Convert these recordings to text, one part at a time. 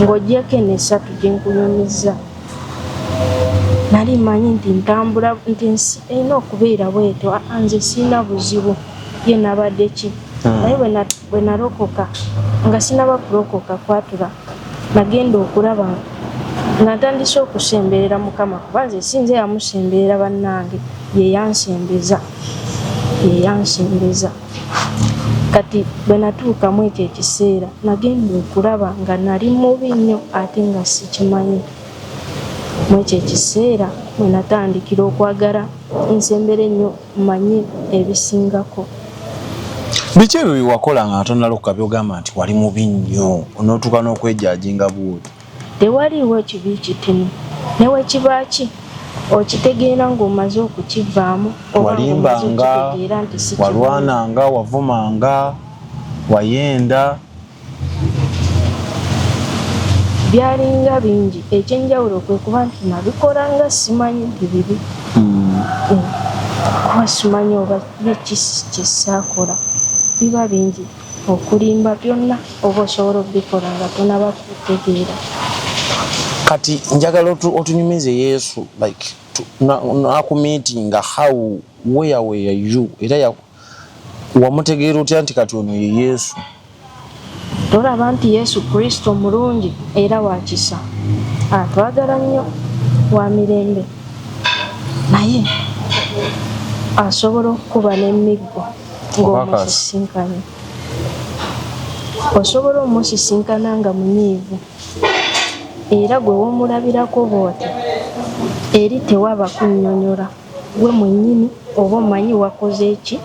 Ng'ogyeko eno esatu gye nkunyumizza, nali mmanyi nti ntambula nti ensi erina okubeera bwetyo, aa nze sirina buzibu, ye nabadde ki? Naye bwe nalokoka, nga sinnaba kulokoka kwatula, nagenda okulaba nga ntandise okusemberera Mukama kuba nze si nze yamusemberera bannange, ye yansembeza, ye yansembeza. Kati bwe natuuka mu ekyo ekiseera, nagenda okulaba nga nali mubi nnyo ate nga sikimanyi. Mu ekyo ekiseera mwe natandikira okwagala nsembere nnyo mmanye ebisingako. Biki ebyo bye wakola nga tonalokoka by'ogamba nti wali mubi nnyo n'otuuka n'okwejajinga bw'otyo? Tewaliiwo kibi kitini ne bwe kiba ki okitegeera ng'omaze okukivaamu oba ng'omaze Walimbanga, okukitegeera nti si kirungi. walwananga, wavumanga, wayenda. Byalinga bingi, eky'enjawulo kwe kuba nti nabikola nga simanyi nti bibi. Kuba simanyi oba ye ki kye saakola. Biba bingi. Okulimba byonna oba osobola obikola nga tonaba kutegeera. Kati njagala otunyumize Yesu like nakumeetinga how where were you era wamutegeera otya nti kati ono ye Yesu? Tolaba nti Yesu Kristo mulungi era wa kisa, atwagala nnyo, wa mirembe, naye asobola okukuba n'emiggo ng'omusisinkanye. Osobola omusisinkana nga munyiivu era gwe w'omulabirako bw'otyo eri tewaba kunnyonyola gwe mwennyini oba omanyi wakoze ki,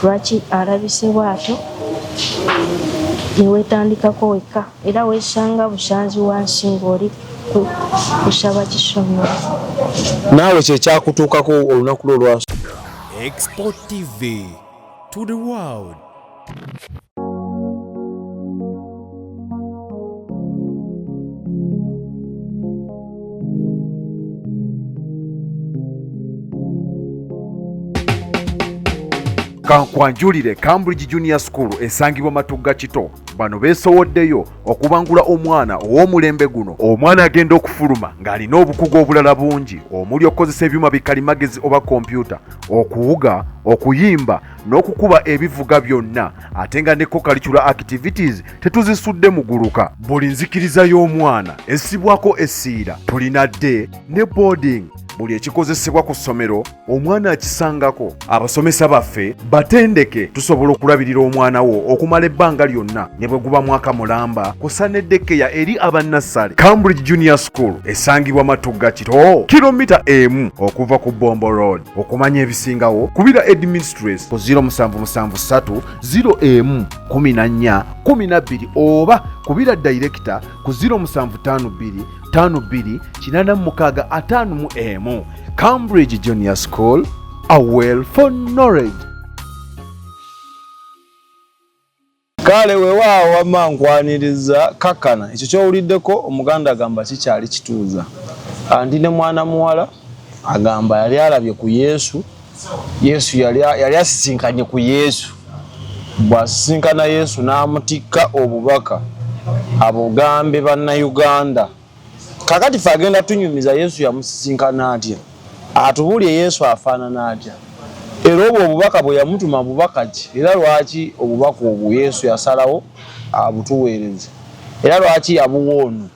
lwaki alabise bw'atyo ne weetandikako wekka era weesanga busanzi wansi ng'oli kusaba kisonyiwo. Naawe kye kyakutuukako olunaku lwo olwa. Export TV to the world. Kankwanjulire Cambridge Junior School esangibwa Matugga Kito. Bano beesowoddeyo okubangula omwana ow'omulembe guno. Omwana agenda okufuluma ng'alina obukugu obulala bungi omuli okukozesa ebyuma bikalimagezi oba kompyuta, okuwuga, okuyimba n'okukuba ebivuga byonna ate nga ne co-curricular activities tetuzisudde muguluka. Buli nzikiriza y'omwana essibwako essiira. Tulina day ne boarding. Buli ekikozesebwa ku ssomero omwana akisangako. Abasomesa baffe batendeke, tusobola okulabirira omwana wo okumala ebbanga lyonna ne bwe guba mwaka mulamba kw'ossa ne daycare eri aba nursery. Cambridge Junior School esangibwa Matugga Kito, kilomita emu okuva ku Bombo Road. Okumanya ebisingawo kubira headmistress ku 0773 01 14 12 oba kubira director ku 0752 52 86 51. Cambridge Junior School, a well for knowledge. Kale weewaawo wamma nkwaniriza kakkana ekyo ky'owuliddeko Omuganda agamba kikyali kituuza. Ndi ne mwana muwala agamba yali alabye ku Yesu, Yesu yali, yali asisinkanye ku Yesu. Bw'asisinkana Yesu n'amutikka obubaka abugambe Bannayuganda. Kakati fe agenda tunyumiza Yesu yamusisinkana atya, atubuulire Yesu afaanana atya, era obwo obubaka bwe yamutuma bubaka ki, era lwaki obubaka obwo Yesu yasalawo abutuweereze, era lwaki yabuwa ono.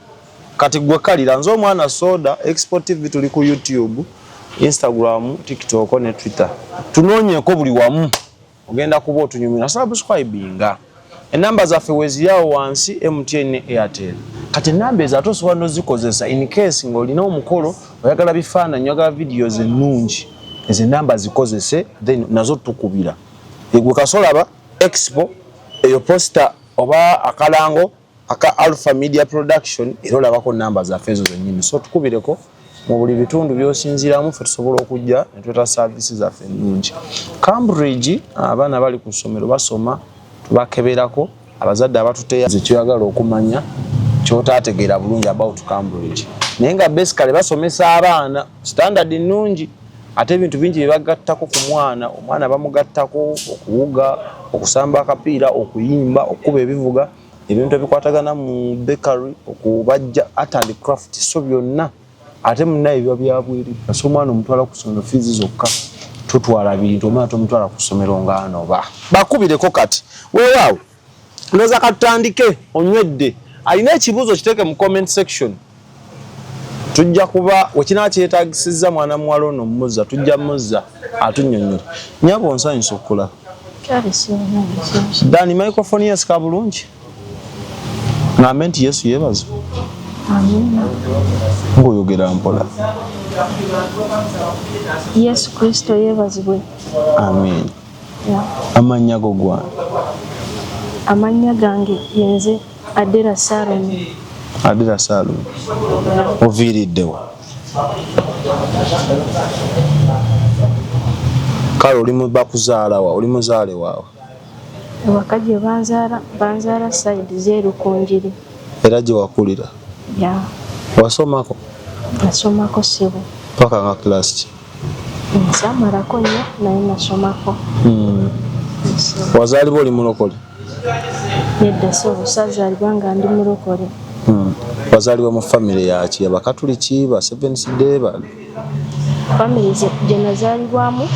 Kati gwe kalira nze omwana soda. Expo TV tuli ku YouTube, Instagram, TikTok ne Twitter. Tunoonyeeko buli wamu ogenda kuba otunyumira. Subscribinga. Enamba zaffe weziri awo wansi, MTN ne Airtel. Kati enamba ezo ate osobola nozikozesa in case ng'olina omukolo, oyagala bifaananyi, oyagala videos ennungi. Ezo enamba zikozese then nazo tukubira. Gwe kasolaba Expo eyo poster oba akalango aka Alpha Media Production era olabako namba zaffe ezo zennyini, so tukubireko mu buli bitundu by'osinziiramu ffe tusobola okujja ne tuleeta service zaffe ennungi. Cambridge abaana bali ku ssomero basoma, tubakeberako, abazadde abatuteya ze kyoyagala okumanya ky'otaategeera bulungi about Cambridge, naye nga basically basomesa abaana standard nnungi ate ebintu bingi bye bagattako ku mwana. Omwana bamugattako okuwuga, okusamba akapiira, okuyimba, okukuba ebivuga. Ebintu ebikwatagana mu bakery, okubajja, art and craft, so byonna ate munaye biba byabwerere. Kasi omwana omutwala ku ssomero fees zokka, totwala bintu, omwana tomutwala ku ssomero ng'anoba. Bakubireko kati. Weewaawo, ndowooza katutandike. Onywedde, alina ekibuuzo kiteeke mu comment section, tujja kuba wekinaa kyetagisizza mwana muwala ono muzza, tujja muzza atunnyonnyola. Nyabo, nsanyusa okukulaba. Dani, microphone yesika bulungi. Ngambe nti Yesu yeebazibwe. Amiina. Ng'oyogera mpola. Yesu Kristo yeebazibwe. Amiina. Amannya go gwange? Amannya gange yenze Adera Salomi. Adera Salomi, oviiriddewa? Kale oli bakuzaalawa? Oli muzaale waawe? Ewaka gye banzaala, banzaala side z'eRukunjiri. Era gye wakulira? Ya. Wasomako? Nasomako, ssebo. Paka nga class ki? Nsaamalako nnyo, naye nasomako. Wazaalibwa oli mulokole? Nedda ssebo, saazaalibwa nga ndi mulokole. Wazaalibwa mu famire yaki? Abakatuliki, ba Seventh Day, ba Famire gye nazaalibwamu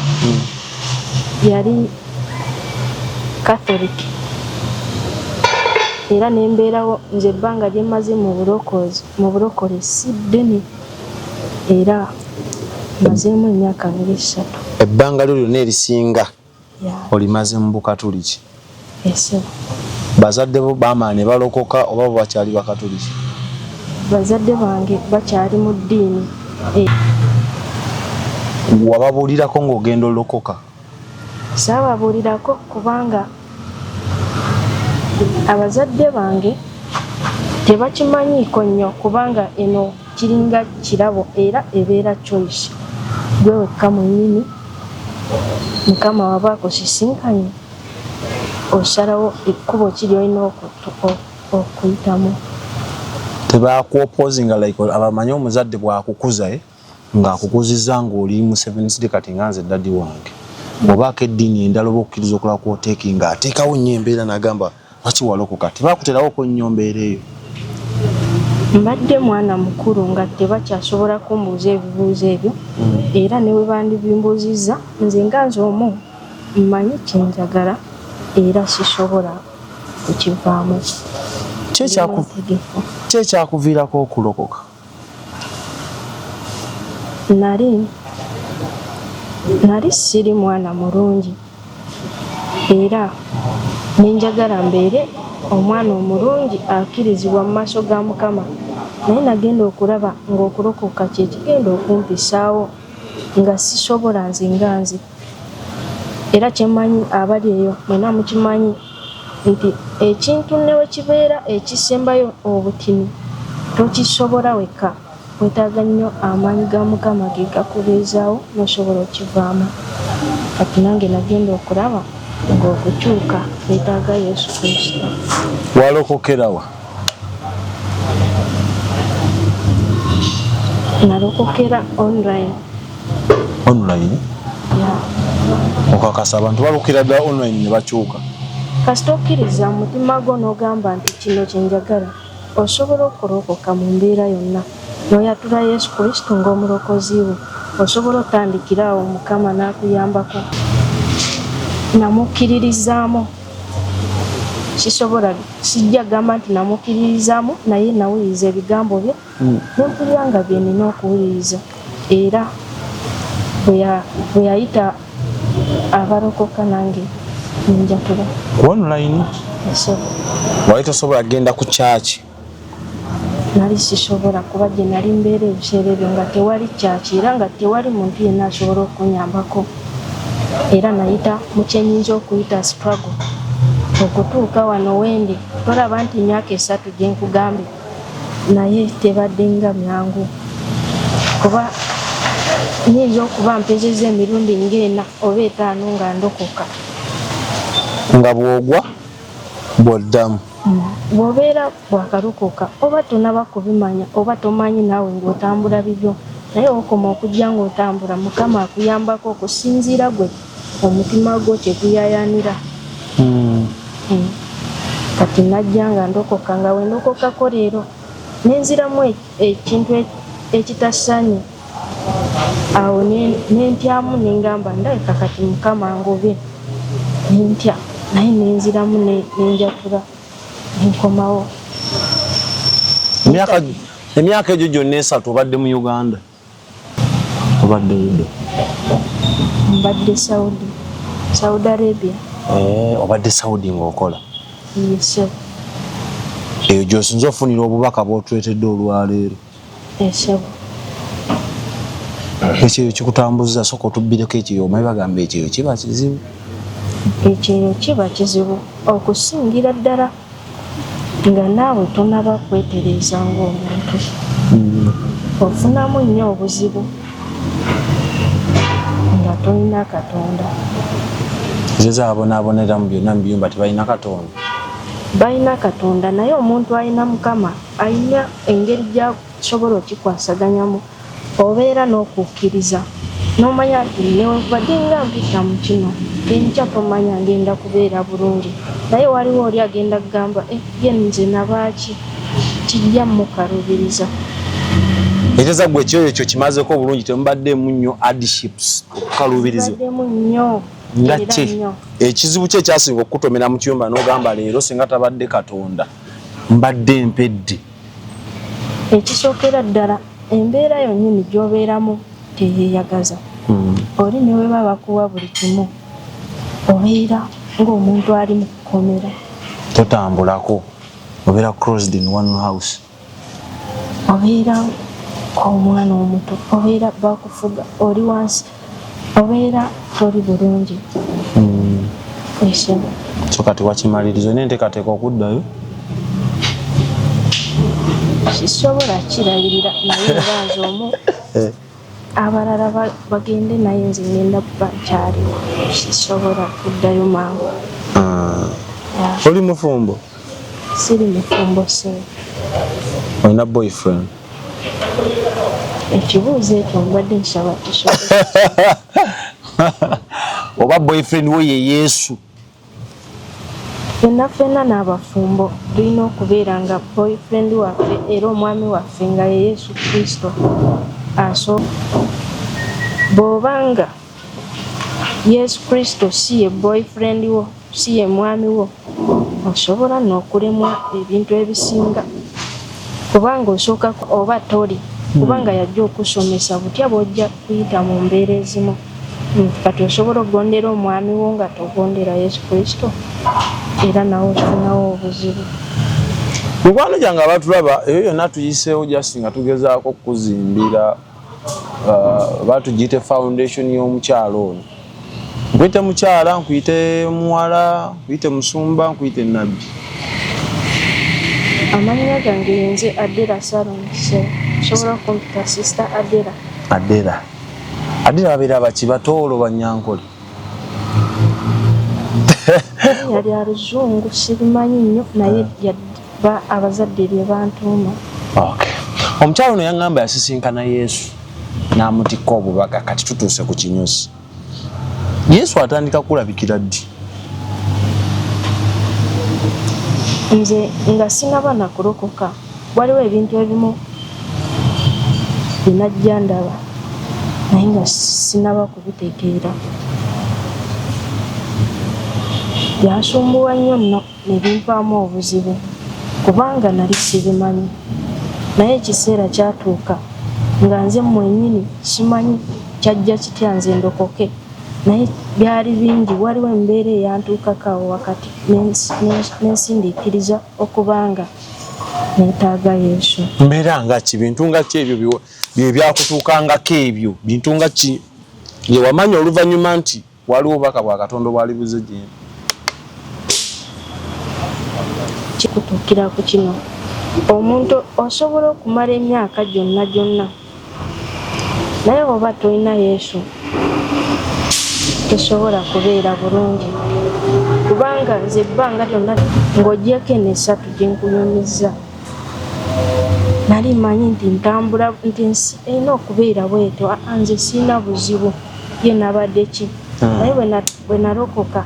yali Catholic, era nembeerawo nze ebbanga lye mmaze mu bulokozi, mu bulokole si ddene, era mazeemu emyaka nga 3. Ebbanga lyo lyonna erisinga olimaze mu bukatuliki? Ssebo. Bazadde bo baamala ne balokoka oba bo bakyali bakatuliki? Bazadde bange bakyali mu ddiini. Wababuulirako ng'ogenda olokoka? Saababuulirako kubanga abazadde bange tebakimanyiiko nnyo, kubanga eno kiringa kirabo era ebeera choice gwe wekka mwennyini. Mukama waba akusisinkanye, osalawo ekkubo ki lyolina okuyitamu. Tebakuopposinga like abamanyi omuzadde bwakukuza, eh? Ng'akukuzizza ng'oli mu Seventh Day, kati nga nze daddy wange obaako eddiini endala oba okukkiriza okulala kwoteeki, ng'ateekawo nnyo embeera n'agamba lwaki walokoka, tebakuterawoko nnyo mbeera eyo? Mbadde mwana mukulu nga tebakyasobola kumbuuza ebibuuzo ebyo, era ne bwe bandibimbuuzizza, nze nga nze omu mmanyi kyenjagala era sisobola kukivaamu. Ki ekyakuviirako okulokoka? Nali siri mwana mulungi era nenjagala mbeere omwana omulungi akkirizibwa mu maaso ga Mukama, naye nagenda okulaba ng'okulokoka kye kigenda okumpisaawo nga sisobola nze nga nze. Era kyemmanyi, abali eyo mwenna mukimanyi nti ekintu ne bwe kibeera ekisembayo obutini, tokisobola wekka, weetaaga nnyo amaanyi ga Mukama ge gakubeezaawo n'osobola okivaamu. Kati nange nagenda okulaba ng'okukyuka neetaaga Yesu Kristo. Walokokerawa? Nalokokera online. Online? Yeah. Okakasa abantu balukira ddala online ne bakyuka? Kasita okkiriza mu mutima gwo n'ogamba nti kino kye njagala, osobola okulokoka mu mbeera yonna n'oyatula Yesu Kristo ng'omulokozi we. Osobola otandikira awo, Mukama n'akuyambako. Namukkiririzaamu, sisobola, sijja gamba nti namukkiririzaamu, naye nawuliriza ebigambo bye nempulira nga bye nina okuwuliriza, era bwe yayita abalokoka nange nenjatula. Ku online? Ssebo. Wali tosobola kugenda ku kyaki? Nali sisobola, kuba gye nali mbeera ebiseera ebyo nga tewali kyaki era nga tewali muntu yenna asobola okunyambako, era nayita mu kyenyinza okuyita struggle okutuuka wano wendi. Tolaba nti myaka 3 gye nkugambye, naye tebadde nga myangu, kuba nyinza okuba mpezezza emirundi ng'ena oba etaano nga ndokoka. Nga bw'ogwa bw'oddamu? Bw'obeera bwakalokoka oba tonaba kubimanya oba tomanyi naawe ng'otambula bibyo, naye okoma okujja ng'otambula, Mukama akuyambako okusinziira gwe omutima gwo kye guyayaanira. Kati najja nga ndokoka, nga wendokokako leero nenziramu ekintu ekitasaanye, awo nentyamu nengamba ndabika kati Mukama angobye, nentya naye nenziramu nenjatula nenkomawo. Emyaka egyo gyonna 3 obadde mu Uganda? Obadde ludda? Mbadde Saudi, Saudi Arabia. Obadde Saudi ng'okola? Yes. Eyo gy'osinza ofunira obubaka bw'otuleetedde olwaleero? Yes. Ekyeyo kikutambuza, sooka otubbireko ekyeyo, omanyi bagamba ekyeyo kiba kizibu. Ekyeyo kiba kizibu okusingira ddala nga naawe tonaba kwetereeza ng'omuntu. Ofunamu nnyo obuzibu nga tolina Katonda. Nze zaabonaabonera mu byonna mu biyumba tebalina Katonda? Balina Katonda, naye omuntu alina Mukama alina engeri gy'asobola okikwasaganyamu. Obeera n'okukkiriza n'omanya nti newankubadde nga mpita mu kino, enkya tomanya ngenda kubeera bulungi, naye waliwo oli agenda kugamba ye nze nabaaki, kijja mukalubiriza. Ekyoza gwe ekyoyo ekyo kimazeeko obulungi, temubaddeemu nnyo hardships okukaluubirizibwa? Kibaddemu nnyo. Nga ki ekizibu ki ekyasinga okukutomera mu kiyumba n'ogamba leero singa tabadde Katonda mbadde mpedde? Ekisookera ddala embeera yonnyini gy'obeeramu teyeeyagaza. Oli ne bwe baba bakuwa buli kimu obeera ng'omuntu ali mu kkomera. Totambulako, obeera closed in one house. Obeera omwana omuto, obeera bakufuga, oli wansi, obeera toli bulungi. So kati wakimaliriza, olina enteekateeka okuddayo? Sisobola kirayirira, naye nga nze omu abalala bagende, naye nze ngenda kuba nkyaliwo, sisobola kuddayo mangu. Oli mufumbo? Siri mufumbo ssebo. Olina boyfriend? Ekibuuzo ekyo mbadde nsaba kisobola. Oba boyfriend wo ye Yesu? Ffenna ffenna n'abafumbo tulina okubeera nga boyfriend waffe era omwami waffe nga ye Yesu Kristo. Bw'oba nga Yesu Kristo si ye boyfriend wo, si ye mwami wo, osobola n'okulemwa ebintu ebisinga, kubanga osooka oba toli, kubanga yajja okusomesa butya bw'ojja kuyita mu mbeera ezimu. Kati osobola okugondera omwami wo nga togondera Yesu Kristo, era nawe ofunawo obuzibu. Mikwano gyange abatulaba, ebyo byonna tuyiseewo just nga tugezaako okuzimbira oba tugiyite foundation y'omukyalo ono. Nkuyite mukyala, nkuyite muwala, nkuyite musumba, nkuyite nabbi? Amannya gange yenze Adera Salon, osobola okumpita Sister Adera. Adera, Adera babeera baki, Batoolo, Banyankole? Erinnya lya Luzungu, sirimanyi nnyo, naye abazadde lye bantuuma. Okay. Omukyalo ono yaŋŋamba yasisinkana Yesu n'amutikka obubaka. Kati tutuuse ku kinyusi. Yesu atandika kulabikira ddi? Nze nga sinaba nakulokoka, waliwo ebintu ebimu byenajja ndaba naye nga sinaba kubitegeera. Byansumbuwa nnyo nno ne bimpaamu obuzibu kubanga nali sibimanyi, naye ekiseera kyatuuka nga nze mwennyini simanyi kyajja kitya nze ndokoke, naye byali bingi. Waliwo embeera eyantuukako awo wakati nensindiikiriza okubanga neetaaga Yesu. Mbeera nga ki, bintu nga ki ebyo bye byakutuukangako? Ebyo bintu nga ki bye wamanya oluvannyuma nti waliwo obubaka bwa Katonda obwali buze gyendi? Kikutuukira ku kino, omuntu osobola okumala emyaka gyonna gyonna, naye oba tolina Yesu tosobola kubeera bulungi, kubanga nze ebbanga lyonna ng'ogyeko eno 3 gye nkunyumizza, nali mmanyi nti ntambula nti ensi erina okubeera bwetyo, nze sirina buzibu, ye nabadde ki. Naye bwe nalokoka,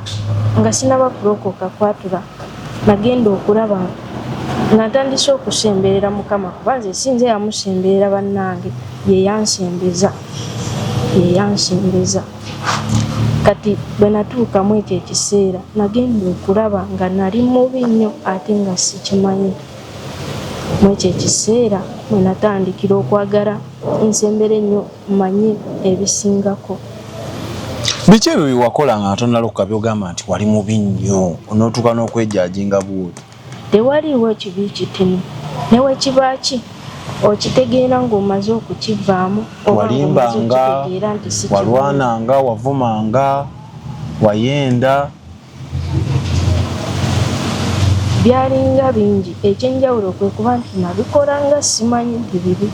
nga sinaba kulokoka kwatula, Nagenda okulaba nga ntandise okusemberera Mukama, kuba nze sinze yamusemberera, bannange, ye yansembeza, ye yansembeza. Kati bwe natuukamu ekyo ekiseera, nagenda okulaba nga nali mubi nnyo ate nga sikimanyi. Mu ekyo ekiseera mwe natandikira okwagala nsembere nnyo, manye ebisingako. Biki ebyo byewakola nga tonalokoka byogamba nti wali mubi nnyo onootuuka n'okwejajinga bwoti? Tewaliiwo ekibi kitini, ne wekiba ki okitegeera ng'omaze okukivaamu oba ng'omaze Walimbanga, okitegeera nti si kirungi. walwananga, wavumanga, wayenda? Byalinga bingi. Ekyenjawulo kwe kuba nti nabikola nga simanyi nti bibi.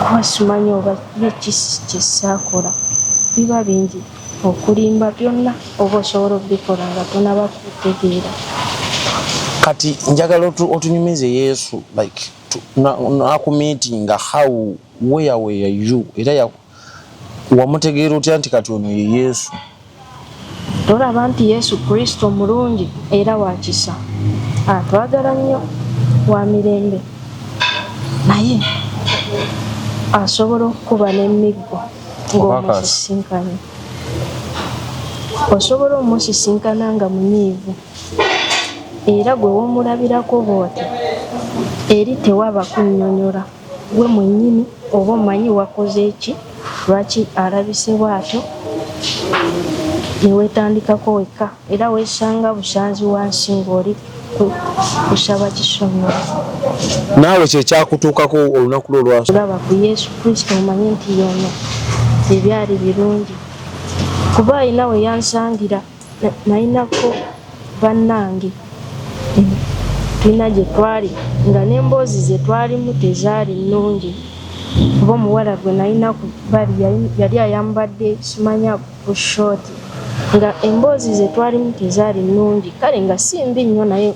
Kuba simanyi oba ye ki kye saakola. Biba bingi, okulimba byonna oba osobola obikola nga tonaba kutegeera. Kati njagala otunyumize Yesu like nakumeetinga, how, where were you, era wamutegeera otya nti kati ono ye Yesu? Tolaba nti Yesu Kristo mulungi era wa kisa, atwagala nnyo, wa mirembe, naye asobola okukuba n'emiggo ng'omusisinkanye. Osobola omusisinkana nga munyiivu, era gwe w'omulabirako bw'oti eri tewaba kunnyonnyola, gwe mwennyini oba omanyi wakoze ki, lwaki alabise bw'atyo, ne weetandikako wekka era weesanga busanzi wansi ng'oli kusaba kisonyiwo. Naawe kyekyakutuukako olunaku lwo olwasooka? Olaba ku Yesu Kristo omanye nti yono ebyali birungi, kuba alina we yansangira nayinako bannange, tulina gye twali nga n'emboozi ze twalimu tezaali nnungi, kuba omuwala gwe nalina ku bbali yali ayambadde simanya ku short, nga emboozi ze twalimu tezaali nnungi, kale nga si mbi nnyo naye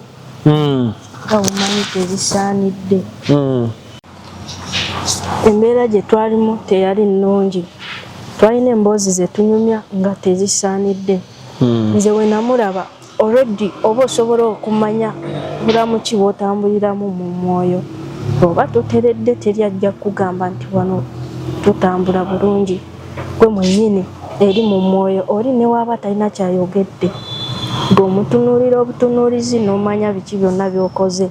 nga bumanyi tezisaanidde. Embeera gye twalimu teyali nnungi, twalina emboozi ze tunyumya nga tezisaanidde. Nze we namulaba already oba osobola okumanya bulamu ki bw'otambuliramu mu mwoyo. Bw'oba toteredde teri ajja kukugamba nti wano totambula bulungi. Gwe mwennyini eri mu mwoyo oli ne waaba talina kyayogedde, ng'omutunuulira obutunuulizi n'omanya biki byonna by'okoze.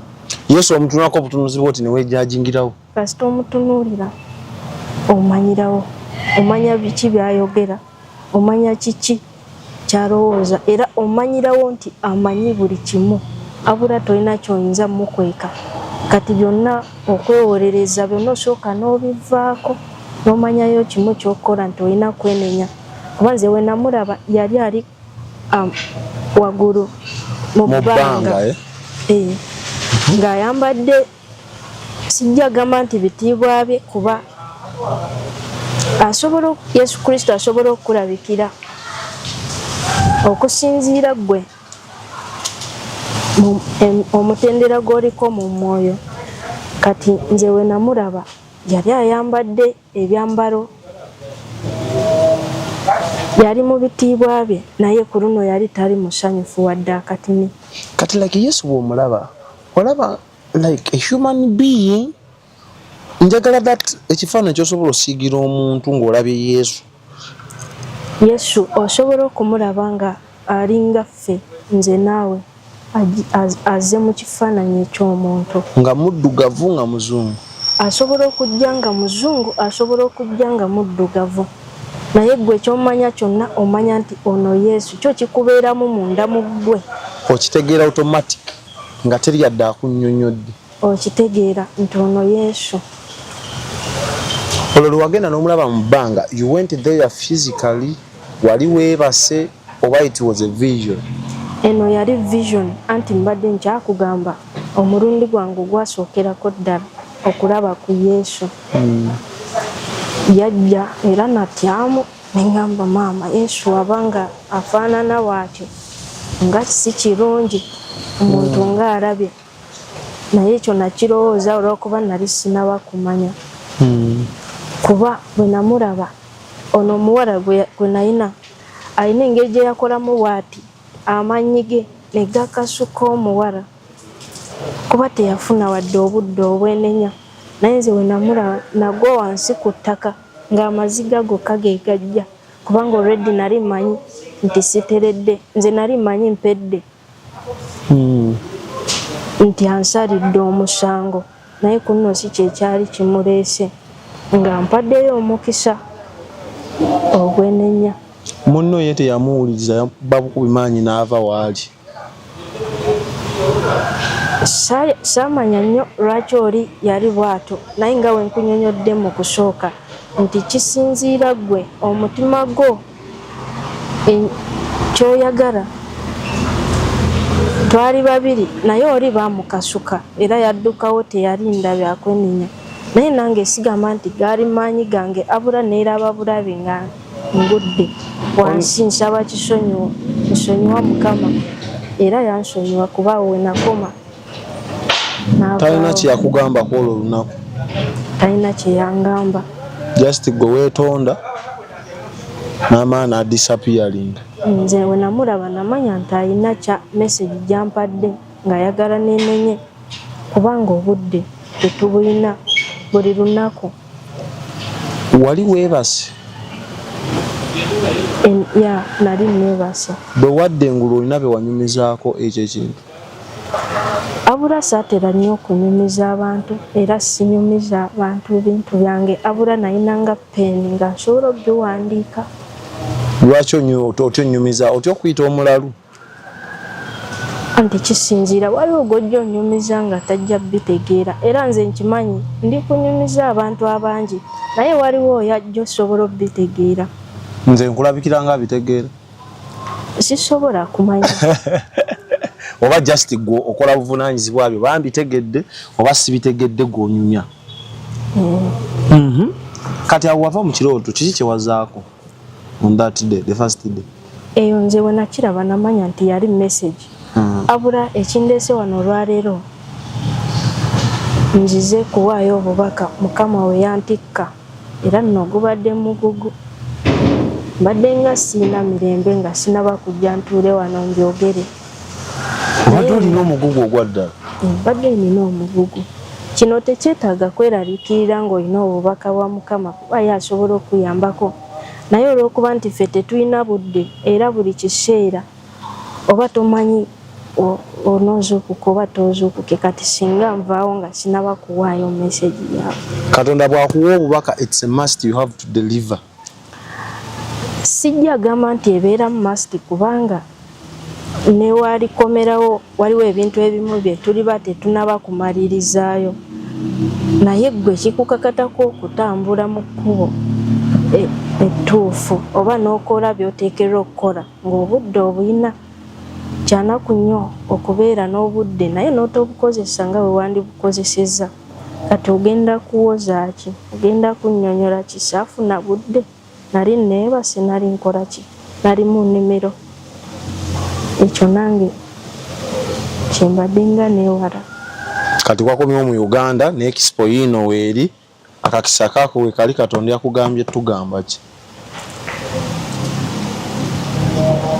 Yesu omutunulako obutunuzi bwoti ne weejajingirawo? Kasita omutunuulira omanyirawo, omanya biki by'ayogera, omanya kiki ky'alowooza, era omanyirawo nti amanyi buli kimu, abula tolina ky'oyinza mukweka. Kati byonna okwewolereza byonna osooka n'obivaako n'omanyayo kimu ky'okukola nti olina kwenenya. Kuba nze we namulaba yali ali waggulu mu bbanga, eh? Ng'ayambadde, sijja gamba nti bitiibwa bye, kuba asobola, Yesu Kristo asobola okukulabikira okusinziira ggwe omutendera gw'oliko mu mwoyo. Kati nze we namulaba yali ayambadde ebyambalo, yali mu bitiibwa bye, naye ku luno yali tali musanyufu wadde akatini. Kati like Yesu bw'omulaba, olaba like a human being? Njagala that ekifaananyi kyosobola osiigira omuntu ng'olabye Yesu. Yesu osobola okumulaba nga alinga ffe, nze naawe, azze mu kifaananyi eky'omuntu. Nga muddugavu, nga muzungu? Asobola okujja nga muzungu, asobola okujja nga muddugavu, naye ggwe ky'omanya kyonna omanya nti ono Yesu, kyo kikubeeramu munda mu ggwe. Okitegeera automatic nga teri yadde akunnyonnyodde? Okitegeera nti ono Yesu. Olwo lwe wagenda n'omulaba mu bbanga, you went there physically, wali weebase oba it was a vision? Eno yali vision, anti mbadde nkyakugamba omulundi gwange ogwasookerako ddala okulaba ku Yesu. Yajja era natyamu ne ŋŋamba, maama, Yesu aba nga afaanana bw'atyo nga si kirungi omuntu ng'alabye, naye ekyo nakirowooza olw'okuba nali sinaba kumanya. Kuba bwe namulaba ono omuwala gwe nalina alina engeri gye yakolamu bw'ati amannyi ge. Ne gakasuka omuwala kuba teyafuna wadde obudde obwenenya, naye nze we namulaba nagwa wansi ku ttaka ng'amaziga gokka ge gajja, kubanga already nali mmanyi nti siteredde, nze nali mmanyi mpedde nti ansalidde omusango, naye ku nno si kyekyali kimuleese, nga mpaddeyo omukisa ogwenenya. Munno ye teyamuwuliriza, yamukuba bukubi maanyi n'ava waali. Saamanya nnyo lwaki oli yali bw'atyo, naye nga bwe nkunyonyodde mu kusooka nti kisinziira ggwe omutima gwo ky'oyagala. Twali babiri naye oli baamukasuka era yaddukawo, teyalinda byakwenenya, naye nange sigamba nti gaali maanyi gange, abula neeraba bulabi nga ngudde wansi nsaba kisonyiwo, nsonyiwa Mukama, era yansonyiwa kuba awo we nakoma. Talina kyeyakugamba ku olwo olunaku? Talina kyeyangamba. Just gwe weetonda n'amaani adisappearing. Nze we namulaba namanya nti alina kya message gyampadde ng'ayagala nenenye, kubanga obudde tetubulina buli lunaku. Wali weebase? Ya, nali neebase. Bwe wadda engulu olina be wanyumizaako ekyo ekintu? Abula saatera nnyo okunyumiza abantu, era sinyumiza bantu bintu byange, abula nayinanga peeni nga nsobola okubiwandiika. Lwaki otya onyumiza? Otya okuyita omulalu? Anti kisinziira, waliwo gw'ojja onyumiza nga tajja bitegeera, era nze nkimanyi ndi kunyumiza abantu abangi, naye waliwo oyo ajja osobola obitegeera. Nze nkulabikira nga abitegeera? Sisobola kumanya. Oba just gwe okola buvunaanyizibwa byo, bambitegedde oba sibitegedde, gw'onyumya. Kati awo wava mu kirooto, kiki kyewazaako on that day, the first day? Eyo nze we nakiraba namanya nti yali message. Abula ekindeese wano olwaleero, nzize kuwaayo obubaka Mukama we yantikka, era nno gubadde mugugu, mbadde nga siina mirembe nga sinaba kujja ntuule wano mbyogere. Obadde olina omugugu ogwa ddala? Mbadde nina omugugu. Kino tekyetaaga kweraliikirira ng'olina obubaka bwa Mukama, kuba ye asobola okuyambako, naye olw'okuba nti ffe tetulina budde, era buli kiseera oba tomanyi onoozuukuka oba toozuukuke, kati singa nvaawo nga sinaba kuwaayo message yaabwe. Katonda bw'akuwa obubaka, it's a must, you have to deliver. Sijja gamba nti ebeera must, kubanga newalikomerawo waliwo ebintu ebimu bye tuliba tetunaba kumalirizaayo, naye ggwe kikukakatako okutambula mu kkubo ettuufu oba n'okola by'oteekerwa okukola ng'obudde obuyina. Kyanaku nnyo okubeera n'obudde naye n'otobukozesa nga bwe wandibukozesezza. Kati ogenda kuwoza ki? Ogenda kunnyonnyola ki? Saafuna budde, nali neebase, nali nkola ki? Nali mu nnimiro. Ekyo nange kyembadde nga neewala. Kati wakomyewo mu Uganda ne expo yiino weeri, akakisa kaako we kali, Katonda yakugambye tugamba ki?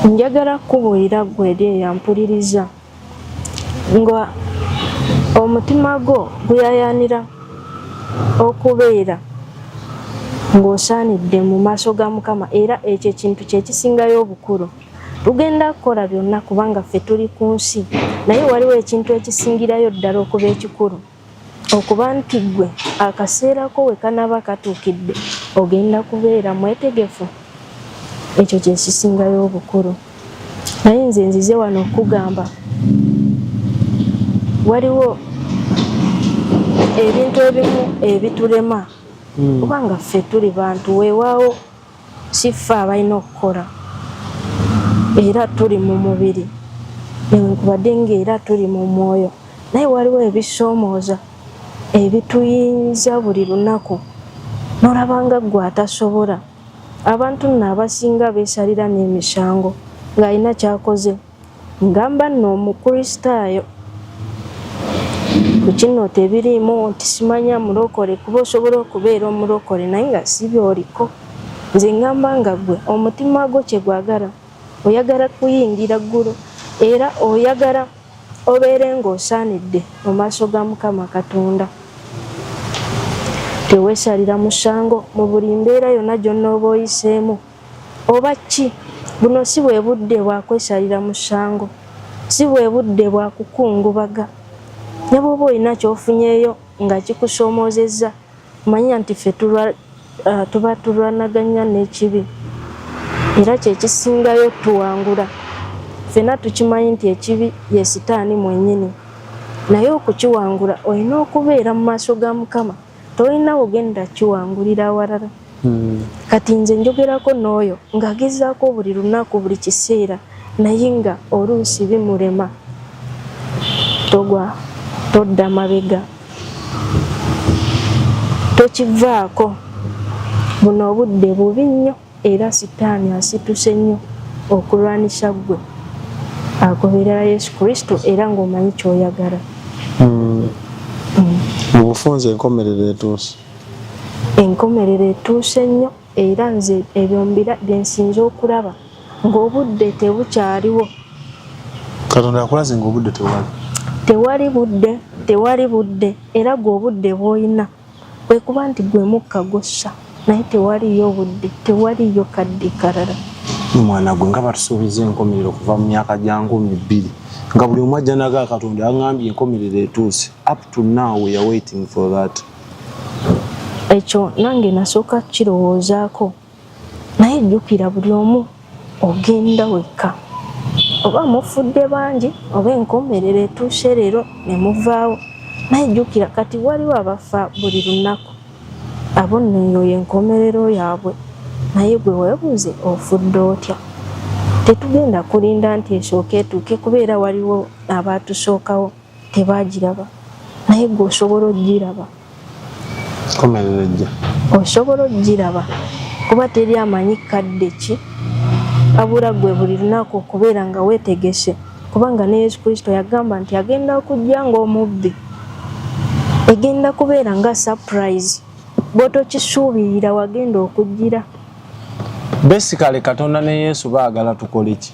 Njagala kukubuulira ggwe eri eyampuliriza nga omutima gwo guyayaanira okubeera ng'osaanidde mu maaso ga Mukama, era ekyo ekintu kye kisingayo obukulu. Tugenda kukola byonna kubanga ffe tuli ku nsi, naye waliwo ekintu ekisingirayo ddala okuba ekikulu, okuba nti ggwe akaseera ko we kanaba katuukidde ogenda kubeera mwetegefu. Ekyo kye kisingayo obukulu. Naye nze nzize wano okukugamba waliwo ebintu ebimu ebitulema, kubanga ffe tuli bantu, weewaawo si ffe abalina okukola, era tuli mu mubiri newankubadde ng'era tuli mu mwoyo, naye waliwo ebisoomooza ebituyinza buli lunaku n'olaba nga ggwe atasobola. Abantu nno abasinga beesalira n'emisango ng'alina ky'akoze. Ngamba nno Omukristaayo ku kino tebiriimu nti simanya mulokole, kuba osobola okubeera omulokole naye nga si by'oliko. Nze ngamba nga ggwe omutima gwo kye gwagala, oyagala kuyingira ggulu. Era oyagala obeere ng'osaanidde mu maaso ga Mukama Katonda. Teweesalira musango mu buli mbeera yonna gy'onooba oyiseemu. Oba ki? Buno si bwe budde bwa kwesalira musango. Si bwe budde bwa kukungubaga. Ne bw'oba olina ky'ofunyeeyo nga kikusoomoozezza, manya nti ffe tuba tulwanaganya n'ekibi era kye kisingayo tuwangula. Ffenna tukimanyi nti ekibi ye sitaani mwennyini. Naye okukiwangula olina okubeera mu maaso ga Mukama, tolina w'ogenda kukiwangulira awalala. Kati nze njogerako n'oyo ng'agezaako buli lunaku buli kiseera naye nga oluusi bimulema. Togwa, todda mabega, tokivaako. Buno obudde bubi nnyo era sitaani asituse nnyo okulwanisa ggwe agoberera Yesu Kristo era ng'omanyi ky'oyagala. Mu bufunze enkomerero etuuse. Enkomerero etuuse nnyo era nze ebyo mbira bye nsinze okulaba ng'obudde tebukyaliwo. Katonda yakulaze ng'obudde tewali. Tewali budde, tewali budde era gwe obudde bw'olina kwe kuba nti gwe mukka gw'ossa naye tewaliyo budde, tewaliyo kadde kalala. Mwana gwe nga batusuubiza enkomerero okuva mu myaka gya 2000 nga buli omu ajja naga Katonda aŋŋambye enkomerero etuuse. Up to now we are waiting for that. Ekyo nange nasooka kukirowoozaako naye jjukira buli omu ogenda wekka oba mufudde bangi oba enkomerero etuuse leero ne muvaawo naye jjukira kati waliwo abafa buli lunaku abo nno eyo y'enkomerero yaabwe naye gwe weebuuze ofudde otya. Tetugenda kulinda nti esooke etuuke kuba era waliwo abaatusookawo tebaagiraba naye gwe osobola okugiraba. Nkomerero ejja. Osobola okugiraba kuba teri amanyi kadde ki wabula gwe buli lunaku okubeera nga weetegese kubanga ne Yesu Kristo yagamba nti agenda kujja ng'omubbi. Egenda kubeera nga surprise bw'otokisuubirira wagenda okujjira. Basically Katonda ne Yesu baagala tukole ki?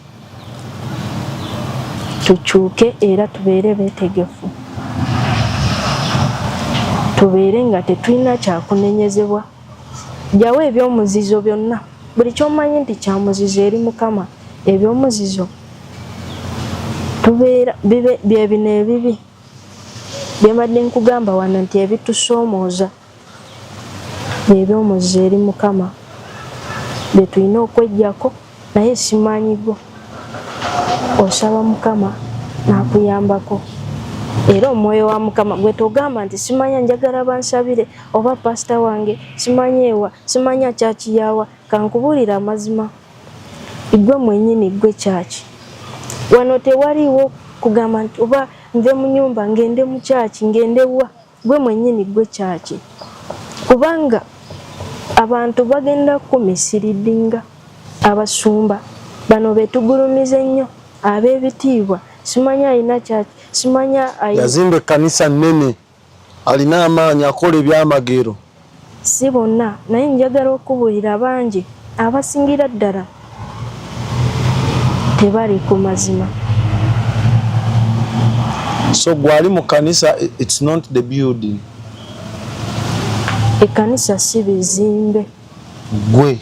Tukyuke era tubeere beetegefu. Tubeere nga tetulina kyakunenyezebwa. Ggyawo eby'omuzizo byonna. Buli ky'omanyi nti kya muzizo eri Mukama, eby'omuzizo tubeera bibe bye bino ebibi bye mbadde nkugamba wano nti ebitusoomooza bye by'omuzizo eri Mukama bye tulina okweggyako naye si maanyi go. Osaba Mukama n'akuyambako era omwoyo wa Mukama gwe togamba nti simanya njagala bansabire oba pasita wange simanya ewa simanya kyaki yawa kankubuulire amazima gwe mwennyini gwe kyaki. Wano tewaliiwo kugamba nti oba nve mu nyumba ngende mu kyaki ngende wa gwe mwennyini gwe kyaki kubanga abantu bagenda kumisiriddinga abasumba bano betugulumiza ennyo ab'ebitiibwa simanya alina kyaki simanya yazimba ekkanisa nnene alina amaanyi akola ebyamagero. Si bonna naye njagala okubuulira bangi abasingira ddala tebali ku mazima. So gwali mu kanisa, it's not the building. Ekkanisa si bizimbe. Gwe.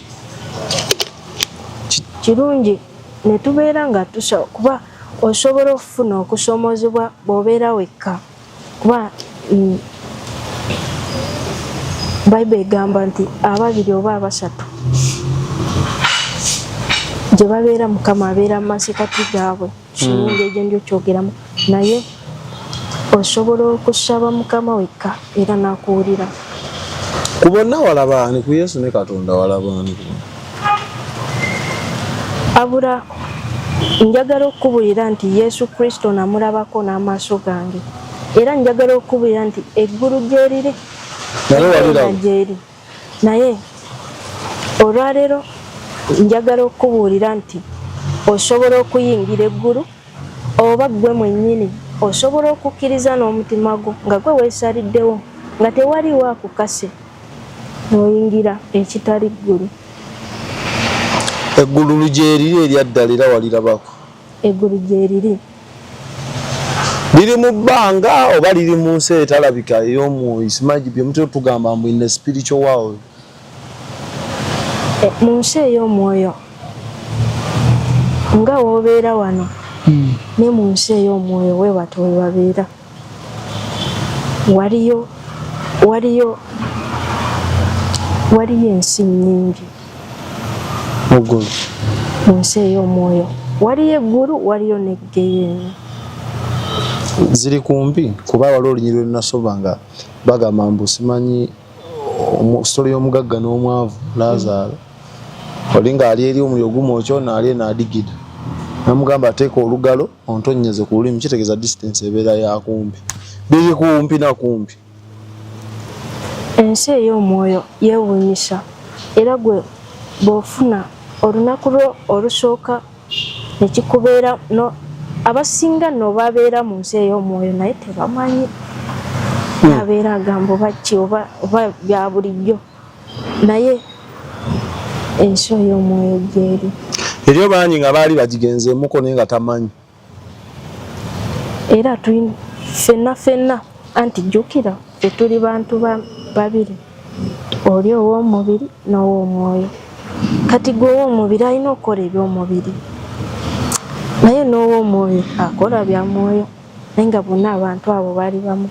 Kirungi ne tubeera nga tusa kuba osobola okufuna okusoomoozebwa bw'obeera wekka kuba Bayibuli egamba nti ababiri oba abasatu gye babeera Mukama abeera mu masekati gaabwe. Kirungi egyo ndyo kyogeramu naye osobola okusaba Mukama wekka era n'akuwulira. Ku bonna walaba ani? Ku Yesu ne Katonda walaba ani? Abura njagala okukubulira nti Yesu Kristo namulabako n'amaaso gange era njagala okukubulira nti eggulu gyeriri gyeri naye olwaleero njagala okukubuulira nti osobola okuyingira eggulu oba ggwe mwennyini osobola okukkiriza n'omutima gwo nga gwe weesaliddewo nga tewaliwo akukase n'oyingira ekitali ggulu. Eggulu gyeriri erya ddala era walirabako? Eggulu gyeriri. Liri mu bbanga oba liri mu nsi etalabika ey'omwoyo? Simanyi bye mutera tugamba mbu in the spiritual world. Mu nsi ey'omwoyo nga w'obeera wano, ne mu nsi ey'omwoyo weewatyo we babeera. Waliyo ensi nnyingi. Muggulu. Mu nsi ey'omwoyo waliyo eggulu, waliyo n'eggeyeena. Ziri kumpi, kuba waliwo olunyiriri lwe nasoma nga bagamba mbu simanyi story y'omugagga n'omwavu Laazaalo. Oli ng'ali eri omuliro gumwokya, ono ali eno adigida. Namugamba ateeka olugalo ontonnyeze ku lulimi, kitegeeza distance ebeera ya kumpi. Biri kumpi na kumpi. Ensi ey'omwoyo yeewuunyisa, era gwe bw'ofuna olunaku lwo olusooka ne kikubeera no abasinga nno babeera mu nsi ey'omwoyo naye tebamanyi. Abeera agamba oba ki oba bya bulijjo, naye ensi ey'omwoyo gyeri. Eriyo bangi nga baali bagigenzeemuko naye nga tamanyi. Era ffenna ffenna, anti jjukira ffe tuli bantu babiri, oli ow'omubiri n'ow'omwoyo. Kati gwe ow'omubiri alina okukola eby'omubiri, naye n'ow'omwoyo akola bya mwoyo, naye nga bonna abantu abo bali bamu.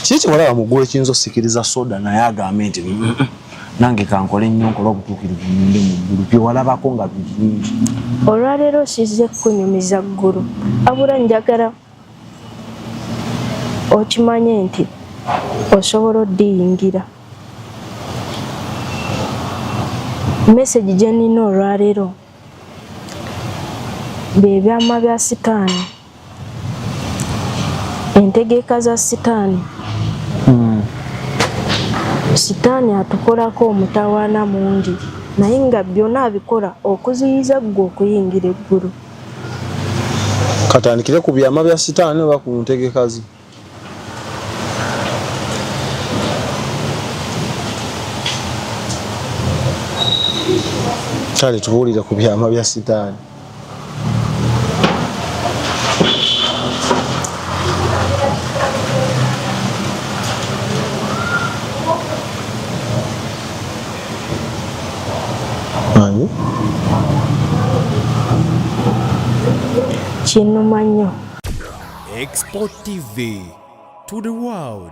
Kiki kyewalaba mu ggulu ekiyinza osikiriza soda naye agambe nti nange kankole nnyo nkole obutuukirivu nnyinde mu ggulu, bye walabako nga birungi? Olwaleero sizze kukunyumiza ggulu, wabula njagala okimanye nti osobola oddiyingira. Message gye nnina olwaleero bye byama bya sitaani, entegeka za sitaani. Sitaani atukolako omutawaana mungi, naye nga byonna abikola okuziyiza ggwe okuyingira eggulu. Katandikire ku byama bya sitaani oba ku ntegeka ze? Kale tubuulire ku byama bya sitaani. Manyi? Kinnuma nnyo. Expo TV to the world.